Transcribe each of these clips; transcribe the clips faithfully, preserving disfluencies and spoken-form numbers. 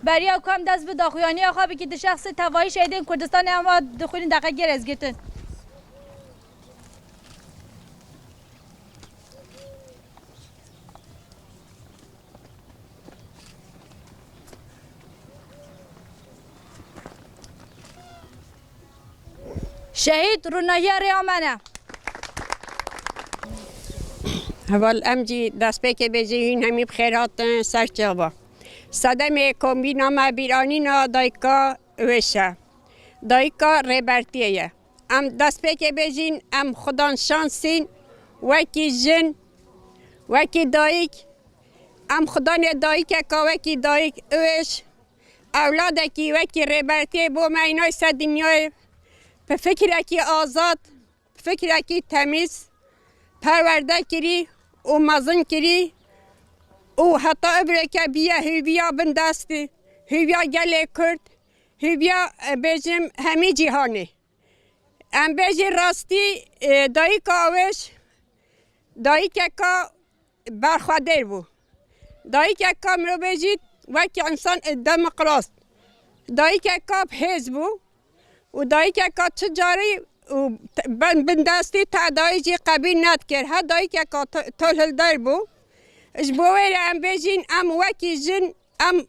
Beriya ku em dest bi daxuyaniya xwe bikî di şexsê tevayî şehîdên Kurdistanê em va dixwînin deqekê rêzgirtin. Şehîd rûnahiya rêya me ne. Heval em jî destpêkê bêjî hîn hemî bi xêr hatin ser çava. Sedemê kombîna me bîranîna dayika wêş e. Dayika Rêbertiyê ye. Em destpêkê bêjîn, em xudan şansîn, wekî jin, wekî dayik, em xudanê dayikeka wekî dayik, wêş, ewladekî wekî Rêbertiyê bo me înay ser dinyayê, bi fikrekî azad, fikrekî temîz perwerde kirî û mezin kirî û heta ivrêke biye hêviya bindestî, hêviya gelê Kurd, hêviya, e, bêjim hemî cîhanê. Em bêjî rastî, e, dayika wêş, dayikeka berxwedêr bû. Dayikeka mirovê jî wekî însan, e, demokrat. Dayikeka bi hêz bû û dayikeka çi carî û te-, ben bindestî tedayî jî qebîl nedikir. Her dayikeka to-, tolhilder bû. Ji bo wê re em bêjîn, em wekî jin, em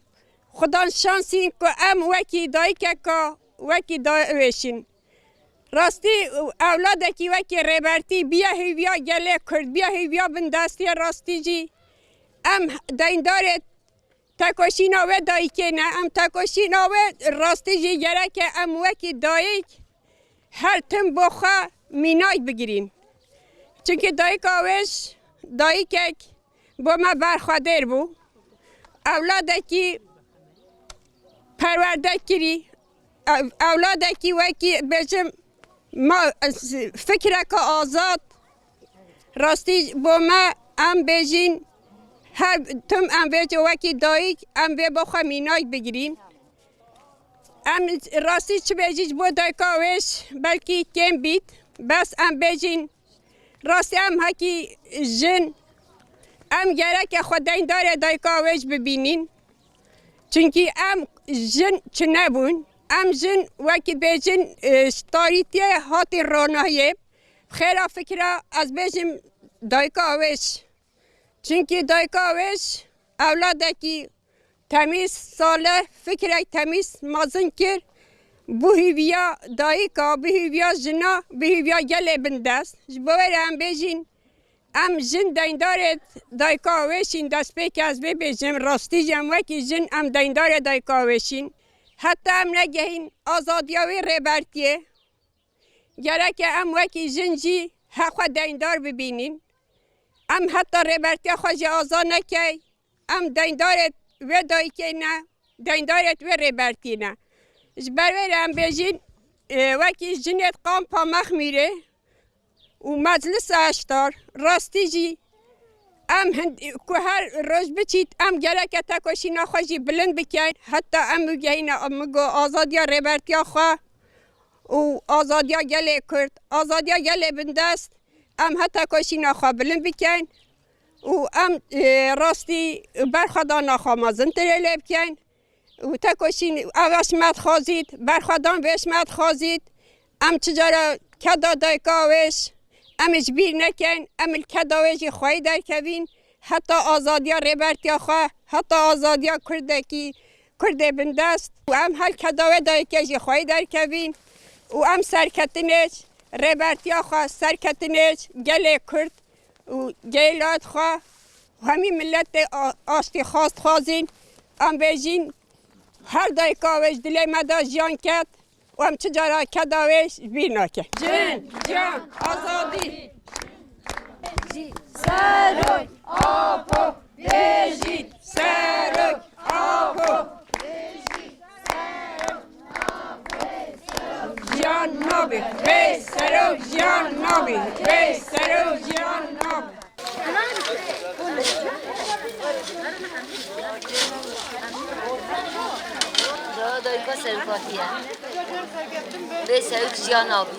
xudan şansîn ku em wekî dayikeka, wekî dayê wêşîn. Rastî, ewladekî wekî Rêbertî biya hêviya gelê Kurd, biya hêviya bindestiyê rastî jî. Em deyndarê tekoşîna wê dayikê ne, em tekoşîna wê rastî jî gereke em wekî dayik her tim bo xwe mînak bigirîn. Çimkî dayika wêş dayikek bo me berxwedêr bû. Ewladekî perwerde kirî, ew-, ewladekî wekî bêjim ma, fikreke azad, rastî bo me em bêjîn, her tim em vê wekî dayik, em vê bo xwe mînak bigirîn. Em rastî çi bêjî ji bo dayika wêş belkî kêm bît, bes em bêjîn, rastî em hekî jin, em gereke xwe deyndarê dayika wêş bibînîn. Çimkî em jin çi nebûn. Em jin wekî bêjin, e, ji tarîtiyê hatî ronahiyê. Xêra fikra ez bêjim dayika wêş. Çimkî dayika wêş ewladekî temîz, salih, fikrek temîz mezin kir. Bi hêviya dayika, bi hêviya jina, bi hêviya gelê bindest. Ji bo wê re em bêjin, em jin deyndarê dayika wêşîn, destpêkê ez vê bêjim, rastî jî em wekî jin em deyndarê dayika wêşîn. Heta em negehîn azadiya wê Rêbertiyê, gereke em wekî jin jî he xwe deyndar bibînîn. Em heta Rêbertiya xwe jî azad nekey, em deyndarê wê dayikê ne, deyndarê wê Rêbertiyê ne. Ji ber wê re em bêjin, e, wekî jinê Kampa Mexmîrê û Meclisa Eştar, rastî jî em hind-, ku her roj biçît, em gereke tekoşîna xwe jî bilind bikeyn, heta em bigehîne, min got, azadiya Rêbertiya xwe û azadiya gelê Kurd, azadiya gelê bindest, em heta tekoşîna xwe bilind bikeyn û em, e, rastî berxwedana xwe mezintirê lê bikeyn. Û tekoşîn, eva ji me dixwazît, berxwedan vê ji me dixwazît. Em çi cara keda dayika wêş, em ji bîr nekin, em li keda wê jî xweyî derkevîn, heta azadiya Rêbertiya xwe, heta azadiya Kurdekî, Kurdê bindest. Û em her keda wê dayike jî xweyî derkevîn. Û em serketinê ji Rêbertiya xwe, serketinê ji gelê Kurd û geylat xwe û hemî miletê a-, aştî xwast dixwazîn. Em bêjîn, her dayika wê ji dilê me de jiyan ket û em çi cara keda wê ji bîr nake. Jin, jiyan, azadî. Serok Apo, bêjî Serok Apo. Jiyan nabî, bê serok jiyan nabî, bê serok jiyan nabî. Dayika serokatiye. Bê serok jiyan nabî.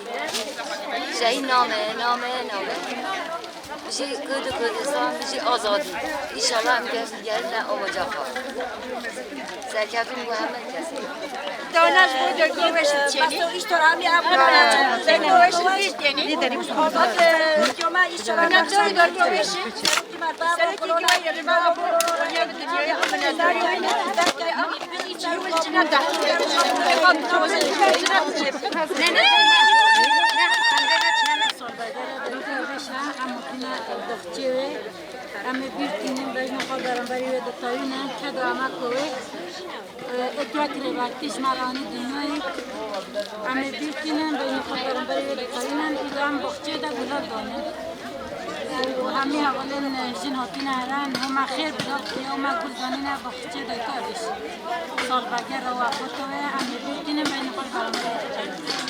Şehîd name, name, name. Bijî Kurd û Kurdistan, bijî azadî. Înşallah em ge-, gerine ocaxa. Serkeftin bo hemî kesê. Dana ji bo doktor Weşî çênî. Îşte rami abone. Doktor Weşî çênî. Azad, e, Koma îşte rami doktor Weşî. Em ê bîr tînin bejna xwe beramberî wê ditewînin, kedo ema ku wê, e, êt wek rêbertî ji me re anî dinyayê. Em ê bîr tînin bejna xwe beramberî wê ditewînin, îro em baxçeyê de gulan danin. Û hemî hevalên jin hatine here, niha me xêr bi dad xiya û me gul danîne baxçeyê de karîş. Salvege rewa xwe tewê, em ê bîr tînin bejna xwe beramberî wê ditewînin.